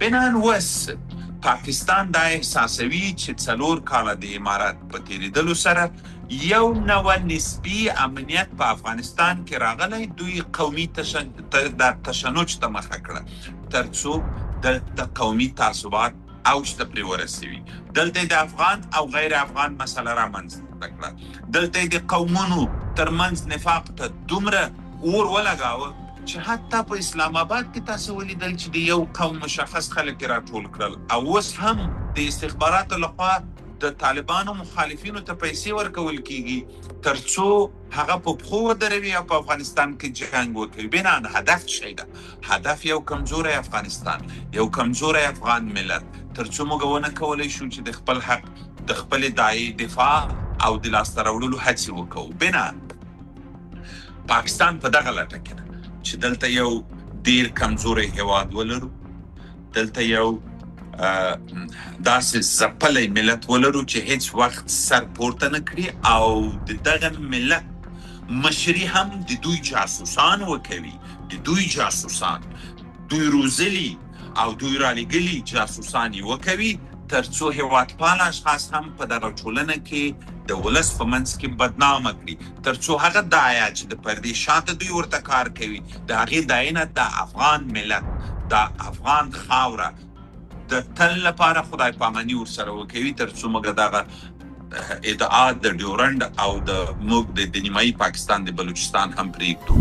بناً اوس پاکستان دا احساسوي چې 4 کاله د امارت په تېرېدلو سره یو نوع نسبي امنیت په افغانستان کې راغلی. دوی قومي تشنج ته مخه کړه، ترڅو دلته قومي تعصبات اوج ته پرې ورسوي. دلته د افغان او غیر افغان مسله رامنځته کړه. دلته د قومونو ترمنځ نفاق ته دومره اور ولګاوه چې حتی په اسلام آباد کې تاسو ولیدل چې د یو قوم مشخص خلک راټول کړل، او اوس هم د استخباراتو لخوا د طالبانو مخالفینو ته پیسې ورکول کیږي، ترڅو هغه په پښو ودروي او په افغانستان کې جنگ وکړي. بناً هدف شی ده؟ هدف یو کمزوری افغانستان، یو کمزوری افغان ملت، ترڅو موږ ونه کولی شو چې د خپل حق، د خپل دای دفاع او د لاسته راوړلو هڅې وکړو. بناً پاکستان په دغه لټه کې ده چې دلته یو ډیر کمزوری هیواد ولرو، دلته یو داسې ځپلی ملت ولرو چې هیڅ وخت سر پورته نه کړي، او د دغه ملت مشري هم د دوی جاسوسان وکوي. د دوی جاسوسان، دوی روزلي او دوی رالیږلي جاسوسان یې وکوي، ترڅو هیوادپال اشخاص هم په دغه ټولنه کې د ولس په منځ کې بدنامه کړي، ترڅو هغه داعیه چې د پردې شاته دوی ورته کار کوي، د هغې داعیې نه د افغان ملت، د افغان خاوره د تل لپاره خدای پاماني ورسره وکوي، ترڅو موږ دغه ادعا د ډیورنډ او د موږ د نیمایي پاکستان د بلوچستان هم پرېږدو.